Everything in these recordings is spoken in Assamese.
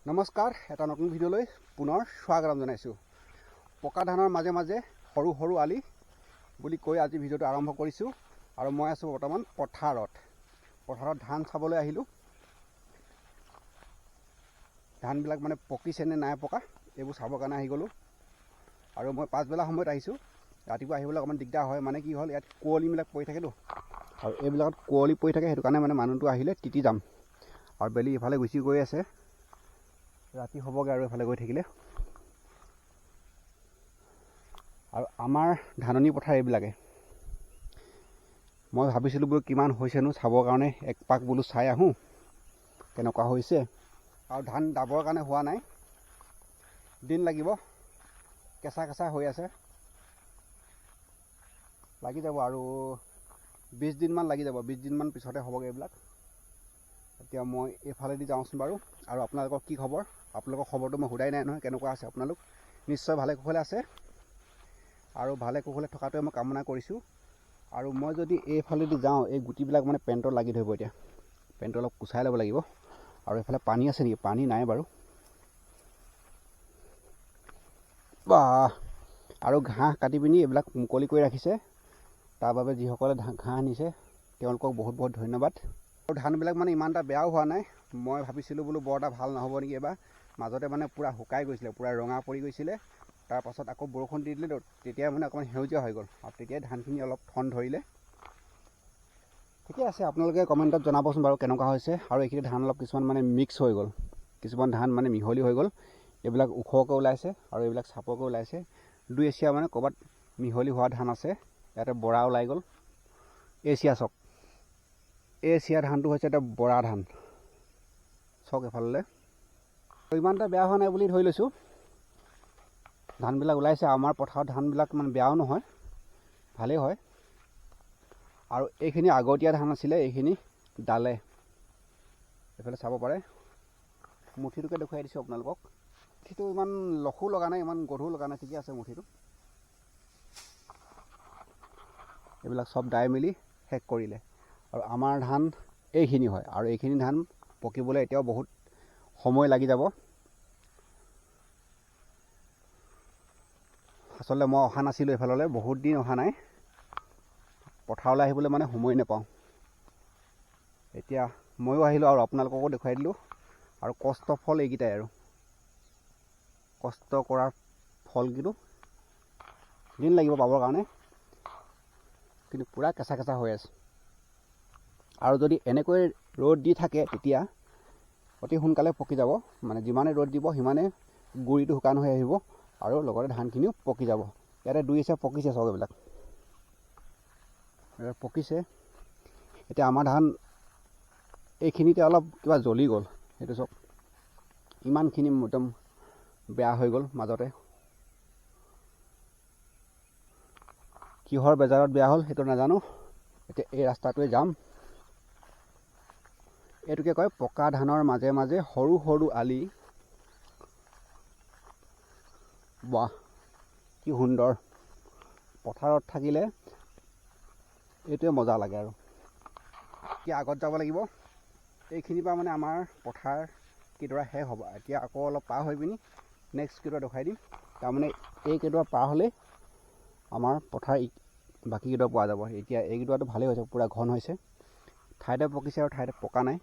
নমস্কাৰ, এটা নতুন ভিডিঅ'লৈ পুনৰ স্বাগতম জনাইছোঁ। পকা ধানৰ মাজে মাজে সৰু সৰু আলি বুলি কৈ আজি ভিডিঅ'টো আৰম্ভ কৰিছোঁ। আৰু মই আছোঁ বৰ্তমান পথাৰত। পথাৰত ধান চাবলৈ আহিলোঁ। ধানবিলাক মানে পকিছে নে নাই পকা, এইবোৰ চাবৰ কাৰণে আহি গ'লোঁ। আৰু মই পাছবেলা সময়ত আহিছোঁ। ৰাতিপুৱা আহিবলৈ অকণমান দিগদাৰ হয়। মানে কি হ'ল, ইয়াত কুঁৱলীবিলাক পৰি থাকেতো, আৰু এইবিলাকত কুঁৱলী পৰি থাকে, সেইটো কাৰণে মানে মানুহটো আহিলে তিতি যাম। আৰু বেলি ইফালে গুচি গৈ আছে, ৰাতি হ'বগৈ আৰু এইফালে গৈ থাকিলে। আৰু আমাৰ ধাননি পথাৰ এইবিলাকে। মই ভাবিছিলোঁ বোলো কিমান হৈছেনো চাবৰ কাৰণে এক পাক বোলো চাই আহোঁ কেনেকুৱা হৈছে। আৰু ধান দাবৰ কাৰণে হোৱা নাই, দিন লাগিব, কেঁচা কেঁচা হৈ আছে, লাগি যাব আৰু 20 দিনমান লাগি যাব। 20 দিনমান পিছতে হ'বগৈ এইবিলাক। এতিয়া মই এইফালেদি যাওঁচোন বাৰু। আৰু আপোনালোকৰ কি খবৰ? আপোনালোকৰ খবৰটো মই সোধাই নাই নহয়। কেনেকুৱা আছে আপোনালোক? নিশ্চয় ভালে কুশলে আছে আৰু ভালে কুশলে থকাটোৱে মই কামনা কৰিছোঁ। আৰু মই যদি এইফালেদি যাওঁ, এই গুটিবিলাক মানে পেণ্টত লাগি ধৰিব। এতিয়া পেণ্টটো অলপ কুচাই ল'ব লাগিব। আৰু এইফালে পানী আছে নেকি? পানী নাই বাৰু। বাহ, আৰু ঘাঁহ কাটি পিনি এইবিলাক মুকলি কৰি ৰাখিছে। তাৰ বাবে যিসকলে ঘাঁহ নিছে, তেওঁলোকক বহুত বহুত ধন্যবাদ। আৰু ধানবিলাক মানে ইমান এটা বেয়াও হোৱা নাই। মই ভাবিছিলোঁ বোলো বৰ এটা ভাল নহ'ব নেকি এইবাৰ। মাজতে মানে পূৰা শুকাই গৈছিলে, পূৰা ৰঙা পৰি গৈছিলে। তাৰপাছত আকৌ বৰষুণ দি দিলে, তেতিয়া মানে অকণমান সেউজীয়া হৈ গ'ল আৰু তেতিয়াই ধানখিনি অলপ ঠন ধৰিলে। ঠিকে আছে। আপোনালোকে কমেণ্টত জনাবচোন বাৰু কেনেকুৱা হৈছে। আৰু এইখিনি ধান অলপ কিছুমান মানে মিক্স হৈ গ'ল, কিছুমান ধান মানে মিহলি হৈ গ'ল। এইবিলাক ওখকৈ ওলাইছে আৰু এইবিলাক চাপৰকৈ ওলাইছে। দুই এচিয়া মানে ক'ৰবাত মিহলি হোৱা ধান আছে। ইয়াতে বৰা ওলাই গ'ল। এচিয়া চাওক, এই চিয়া ধানটো হৈছে এটা বৰা ধান। চাওক এফাললৈ, ইমান এটা বেয়া হোৱা নাই বুলি ধৰি লৈছোঁ। ধানবিলাক ওলাইছে। আমাৰ পথাৰত ধানবিলাক ইমান বেয়াও নহয়, ভালেই হয়। আৰু এইখিনি আগতীয়া ধান আছিলে, এইখিনি ডালে। এইফালে চাব পাৰে, মুঠিটোকে দেখুৱাই দিছোঁ আপোনালোকক। মুঠিটো ইমান লখো লগা নাই, ইমান গধুৰ লগা নাই, ঠিকে আছে মুঠিটো। এইবিলাক চব দাই মেলি শেষ কৰিলে। আৰু আমাৰ ধান এইখিনি হয় আৰু এইখিনি ধান পকিবলৈ এতিয়াও বহুত সময় লাগি যাব। আচলতে মই অহা নাছিলোঁ এইফাললৈ, বহুত দিন অহা নাই। পথাৰলৈ আহিবলৈ মানে সময় নাপাওঁ। এতিয়া ময়ো আহিলোঁ আৰু আপোনালোককো দেখুৱাই দিলোঁ। আৰু কষ্ট ফল এইকেইটাই, আৰু কষ্ট কৰাৰ ফল কিন্তু দিন লাগিব পাবৰ কাৰণে, কিন্তু পূৰা কেঁচা কেঁচা হৈ আছে। আৰু যদি এনেকৈ ৰ'দ দি থাকে, তেতিয়া অতি সোনকালে পকি যাব। মানে যিমানে ৰ'দ দিব, সিমানে গুৰিটো শুকান হৈ আহিব আৰু লগতে ধানখিনিও পকি যাব। ইয়াতে দুই এচিয়া পকিছে। চাওক, এইবিলাক পকিছে। এতিয়া আমাৰ ধান এইখিনিতে অলপ কিবা জ্বলি গ'ল। সেইটো চাওক, ইমানখিনি একদম বেয়া হৈ গ'ল মাজতে। কিহৰ বেজাৰত বেয়া হ'ল সেইটো নাজানো। এতিয়া এই ৰাস্তাটোৱে যাম। এইটোকে কয় পকা ধানৰ মাজে মাজে সৰু সৰু আলি। বাহ, কি সুন্দৰ! পথাৰত থাকিলে এইটোৱে মজা লাগে। আৰু এতিয়া আগত যাব লাগিব। এইখিনিৰ পৰা মানে আমাৰ পথাৰ কেইডৰা শেষ হ'ব। এতিয়া আকৌ অলপ পাৰ হৈ পিনি নেক্সট কেইডৰা দেখুৱাই দিম। তাৰমানে এইকেইডৰা পাৰ হ'লেই আমাৰ পথাৰ বাকী কেইডৰা পোৱা যাব। এতিয়া এইকেইডৰাটো ভালেই হৈছে, পূৰা ঘন হৈছে। ঠাইতে পকিছে আৰু ঠাইতে পকা নাই।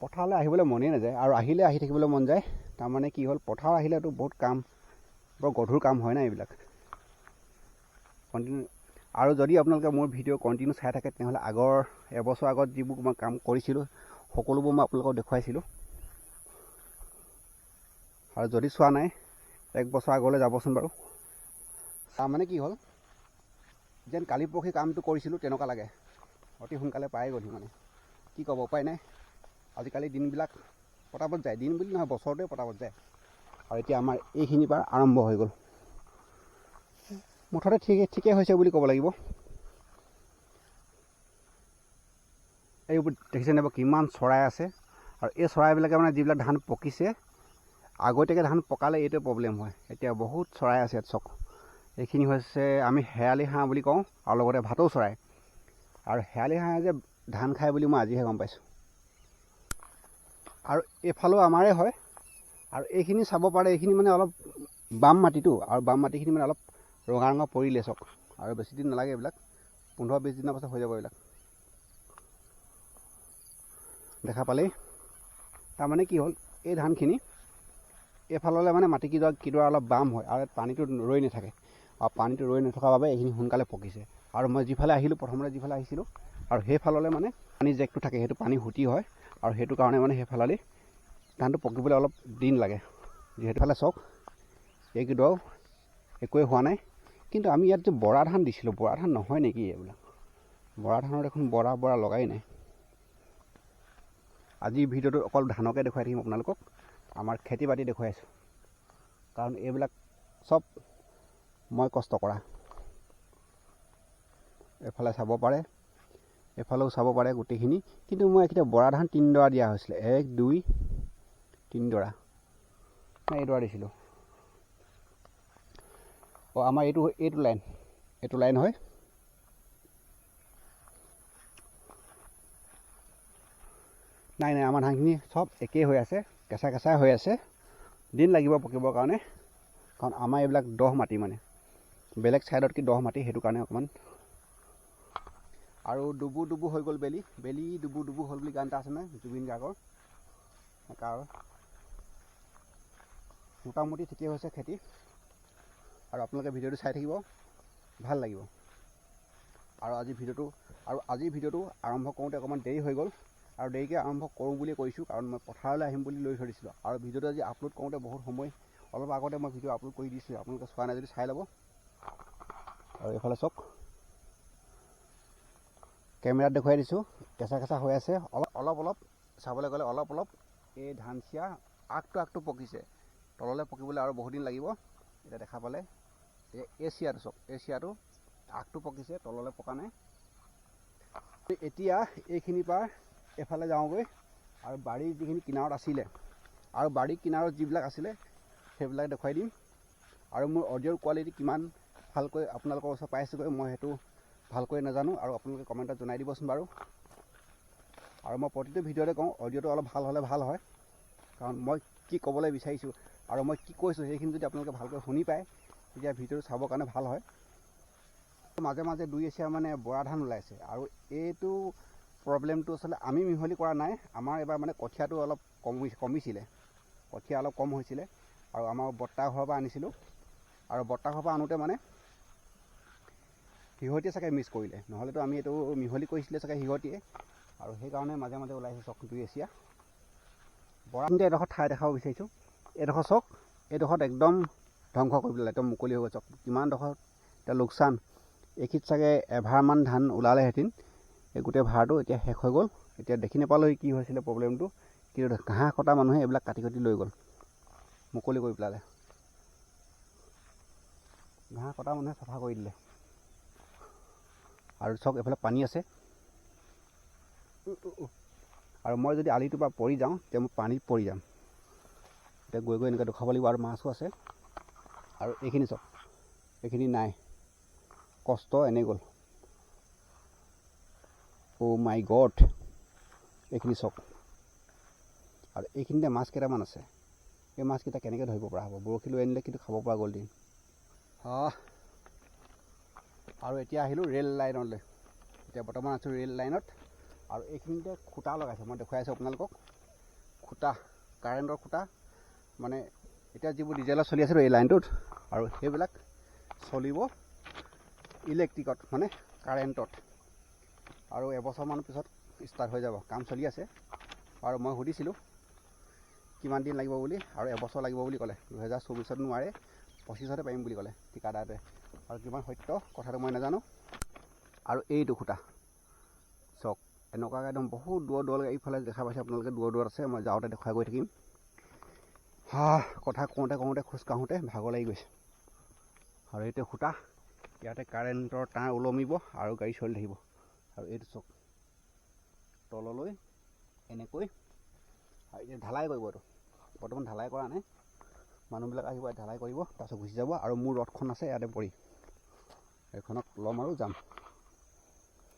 পথাৰলৈ আহিবলৈ মনেই নাযায় আৰু আহিলে আহি থাকিবলৈ মন যায়। তাৰমানে কি হ'ল, পথাৰ আহিলেতো বহুত কাম, বৰ গধুৰ কাম হয় না এইবিলাক কণ্টিনিউ। আৰু যদি আপোনালোকে মোৰ ভিডিঅ' কণ্টিনিউ চাই থাকে, তেনেহ'লে আগৰ এবছৰ আগত যিবোৰ মই কাম কৰিছিলোঁ, সকলোবোৰ মই আপোনালোকক দেখুৱাইছিলোঁ। আৰু যদি চোৱা নাই, এক বছৰ আগলৈ যাবচোন বাৰু। তাৰমানে কি হ'ল, যেন কালি পৰহি কামটো কৰিছিলোঁ তেনেকুৱা লাগে। অতি সোনকালে পাই গ'লহি। মানে কি ক'ব, উপায় নাই। আজিকালি দিনবিলাক পটাপট যায়। দিন বুলি নহয়, বছৰটোৱে পটাপট যায়। আৰু এতিয়া আমাৰ এইখিনিৰ পৰা আৰম্ভ হৈ গ'ল। মুঠতে ঠিকে ঠিকে হৈছে বুলি ক'ব লাগিব। এইবোৰ দেখিছেনে বাৰু, কিমান চৰাই আছে! আৰু এই চৰাইবিলাকে মানে যিবিলাক ধান পকিছে, আগতীয়াকৈ ধান পকালে এইটোৱে প্ৰব্লেম হয়। এতিয়া বহুত চৰাই আছে ইয়াত। চাওক, এইখিনি হৈছে আমি শেৱালি হাঁহ বুলি কওঁ আৰু লগতে ভাটৌ চৰাই। আৰু শেৱালি হাঁহে যে ধান খায় বুলি মই আজিহে গম পাইছোঁ। আৰু এইফালেও আমাৰে হয়। আৰু এইখিনি চাব পাৰে, এইখিনি মানে অলপ বাম মাটিটো, আৰু বাম মাটিখিনি মানে অলপ ৰঙা ৰঙা পৰিলে চাওক। আৰু বেছি দিন নালাগে, এইবিলাক 15-20 দিনৰ পাছত হৈ যাব এইবিলাক। দেখা পালেই তাৰমানে কি হ'ল, এই ধানখিনি এইফাললৈ মানে মাটি কিডৰা অলপ বাম হয় আৰু ইয়াত পানীটো ৰৈ নাথাকে, আৰু পানীটো ৰৈ নথকাৰ বাবে এইখিনি সোনকালে পকিছে। আৰু মই যিফালে আহিলোঁ, প্ৰথমতে যিফালে আহিছিলোঁ, আৰু সেইফাললৈ মানে পানী জেকটো থাকে, সেইটো পানী সুতি হয়, আৰু সেইটো কাৰণে মানে সেইফালেদি ধানটো পকিবলৈ অলপ দিন লাগে। যিহেতু ফালে চাওক এইকেইডৰাও একোৱেই হোৱা নাই। কিন্তু আমি ইয়াত যে বৰা ধান দিছিলোঁ, বৰা ধান নহয় নেকি এইবিলাক? বৰা ধানৰ দেখোন বৰা বৰা লগাই নাই। আজিৰ ভিডিঅ'টোত অকল ধানকে দেখুৱাই থাকিম আপোনালোকক, আমাৰ খেতি বাতি দেখুৱাই আছোঁ, কাৰণ এইবিলাক চব মই কষ্ট কৰা। এইফালে চাব পাৰে, এইফালেও চাব পাৰে গোটেইখিনি। কিন্তু মই এইকেইটা বৰা ধান 3 ডৰা দিয়া হৈছিলে, 1, 2, 3 ডৰা নাই, এইডৰা দিছিলোঁ। অঁ, আমাৰ এইটো লাইন, এইটো লাইন হয়। নাই নাই, আমাৰ ধানখিনি চব একেই হৈ আছে, কেঁচা কেঁচাই হৈ আছে। দিন লাগিব পকিবৰ কাৰণে, কাৰণ আমাৰ এইবিলাক দহ মাটি, মানে বেলেগ ছাইডত কি দহ মাটি, সেইটো কাৰণে অকণমান। আৰু ডুবু ডুবু হৈ গ'ল বেলি, বেলি ডুবু ডুবু হ'ল বুলি গান এটা আছে নহয় জুবিন গাৰ্গৰ। কাৰ মোটামুটি ঠিকেই হৈছে খেতি। আৰু আপোনালোকে ভিডিঅ'টো চাই থাকিব, ভাল লাগিব। আৰু আজিৰ ভিডিঅ'টো আৰম্ভ কৰোঁতে অকণমান দেৰি হৈ গ'ল, আৰু দেৰিকৈ আৰম্ভ কৰোঁ বুলিয়ে কৈছোঁ, কাৰণ মই পথাৰলৈ আহিম বুলি লৈ থৈ দিছিলোঁ। আৰু ভিডিঅ'টো আজি আপলোড কৰোঁতে বহুত সময়, অলপ আগতে মই ভিডিঅ' আপলোড কৰি দিছোঁ, আপোনালোকে চোৱা নাই যদি চাই ল'ব। আৰু এইফালে চাওক, কেমেৰাত দেখুৱাই দিছোঁ, কেঁচা কেঁচা হৈ আছে অলপ অলপ অলপ চাবলৈ গ'লে অলপ অলপ এই ধানচিয়া আগটো আগটো পকিছে, তললৈ পকিবলৈ আৰু বহুত দিন লাগিব। এতিয়া দেখা পালে, এই চিয়াটো চাওক, এই চিয়াটো আগটো পকিছে, তললৈ পকা নাই। এতিয়া এইখিনিৰ পৰা এইফালে যাওঁগৈ, আৰু বাৰীৰ যিখিনি কিনাৰত আছিলে, আৰু বাৰীৰ কিনাৰত যিবিলাক আছিলে সেইবিলাক দেখুৱাই দিম। আৰু মোৰ অডিঅ'ৰ কোৱালিটি কিমান ভালকৈ আপোনালোকৰ ওচৰত পাইছেগৈ মই সেইটো ভালকৈ নাজানো, আৰু আপোনালোকে কমেণ্টত জনাই দিবচোন বাৰু। আৰু মই প্ৰতিটো ভিডিঅ'তে কওঁ, অডিঅ'টো অলপ ভাল হ'লে ভাল হয়, কাৰণ মই কি ক'বলৈ বিচাৰিছোঁ আৰু মই কি কৈছোঁ সেইখিনি যদি আপোনালোকে ভালকৈ শুনি পায়, তেতিয়া ভিডিঅ'টো চাবৰ কাৰণে ভাল হয়। মাজে মাজে দুই এচিয়া মানে বৰা ধান ওলাইছে, আৰু এইটো প্ৰব্লেমটো আচলতে আমি মিহলি কৰা নাই। আমাৰ এইবাৰ মানে কঠীয়াটো অলপ কমিছিলে, কঠীয়া অলপ কম হৈছিলে, আৰু আমাৰ বৰ্তা ঘৰৰ পৰা আনিছিলোঁ, আৰু বৰ্তা ঘৰৰ পৰা আনোতে মানে সিহঁতিয়ে চাগে মিছ কৰিলে, নহ'লেতো আমি এইটো মিহলি কৰিছিলে চাগে সিহঁতিয়ে, আৰু সেইকাৰণে মাজে মাজে ওলাইছে চাওক দুই এচিয়া বৰা। এডোখৰ ঠাই দেখাব বিচাৰিছোঁ, এইডোখৰ চাওক, এইডোখৰত একদম ধ্বংস কৰি পেলালে, একদম মুকলি হৈ গ'ল। চাওক কিমানডোখৰ এতিয়া লোকচান। এইখিনিত চাগে এভাৰমান ধান ওলালেহেঁতেন, এই গোটেই ভাৰটো এতিয়া শেষ হৈ গ'ল। এতিয়া দেখি নাপালোঁ কি হৈছিলে প্ৰব্লেমটো, কিন্তু ঘাঁহ কটা মানুহে এইবিলাক কাটি কাটি লৈ গ'ল, মুকলি কৰি পেলালে। ঘাঁহ কটা মানুহে চাফা কৰি দিলে। আৰু চাওক এইফালে পানী আছে, আৰু মই যদি আলিটোৰ পৰা পৰি যাওঁ তেতিয়া মই পানীত পৰি যাম। এতিয়া গৈ গৈ এনেকৈ দেখুৱাব লাগিব। আৰু মাছো আছে। আৰু এইখিনি চাওক, এইখিনি নাই, কষ্ট এনেই গ'ল। অ' মাই গড, এইখিনি চাওক। আৰু এইখিনিতে মাছ কেইটামান আছে, এই মাছকেইটা কেনেকৈ ধৰিব পৰা হ'ব? বৰশী লৈ আনিলে কিন্তু খাব পৰা গ'ল দিন। আৰু এতিয়া আহিলোঁ ৰেল লাইনলৈ। এতিয়া বৰ্তমান আছোঁ ৰেল লাইনত, আৰু এইখিনিতে খুঁটা লগাইছে, মই দেখুৱাই আছোঁ আপোনালোকক। খুঁটা, কাৰেণ্টৰ খুঁটা, মানে এতিয়া যিবোৰ ডিজেলত চলি আছে এই লাইনটোত, আৰু সেইবিলাক চলিব ইলেক্ট্ৰিকত, মানে কাৰেণ্টত। আৰু এবছৰমান পিছত ষ্টাৰ্ট হৈ যাব, কাম চলি আছে। আৰু মই সুধিছিলোঁ কিমান দিন লাগিব বুলি, আৰু এবছৰ লাগিব বুলি ক'লে। 2024ত নোৱাৰে, 25তে পাৰিম বুলি ক'লে ঠিকাদাৰটোৱে। আৰু কিমান সত্য কথাটো মই নাজানো। আৰু এইটো খুঁটা চাওক, এনেকুৱাকৈ একদম বহুত দূৰ দূৰলৈকে এইফালে দেখা পাইছে আপোনালোকে, দূৰ দূৰত আছে, মই যাওঁতে দেখুৱাই গৈ থাকিম। হা, কথা কওঁতে কওঁতে খোজ কাঢ়োঁতে ভাগৰ লাগি গৈছে। আৰু এইটো খুঁটা, ইয়াতে কাৰেণ্টৰ তাঁৰ ওলমিব আৰু গাড়ী চলি থাকিব। আৰু এইটো চাওক, তললৈ এনেকৈ, আৰু এতিয়া ঢালাই কৰিব, এইটো বৰ্তমান ঢালাই কৰা নাই। মানুহবিলাক আহিব, ঢালাই কৰিব, তাৰপিছত গুচি যাব। আৰু মোৰ ৰথখন আছে ইয়াতে পৰি, এইখনক ল'ম আৰু যাম।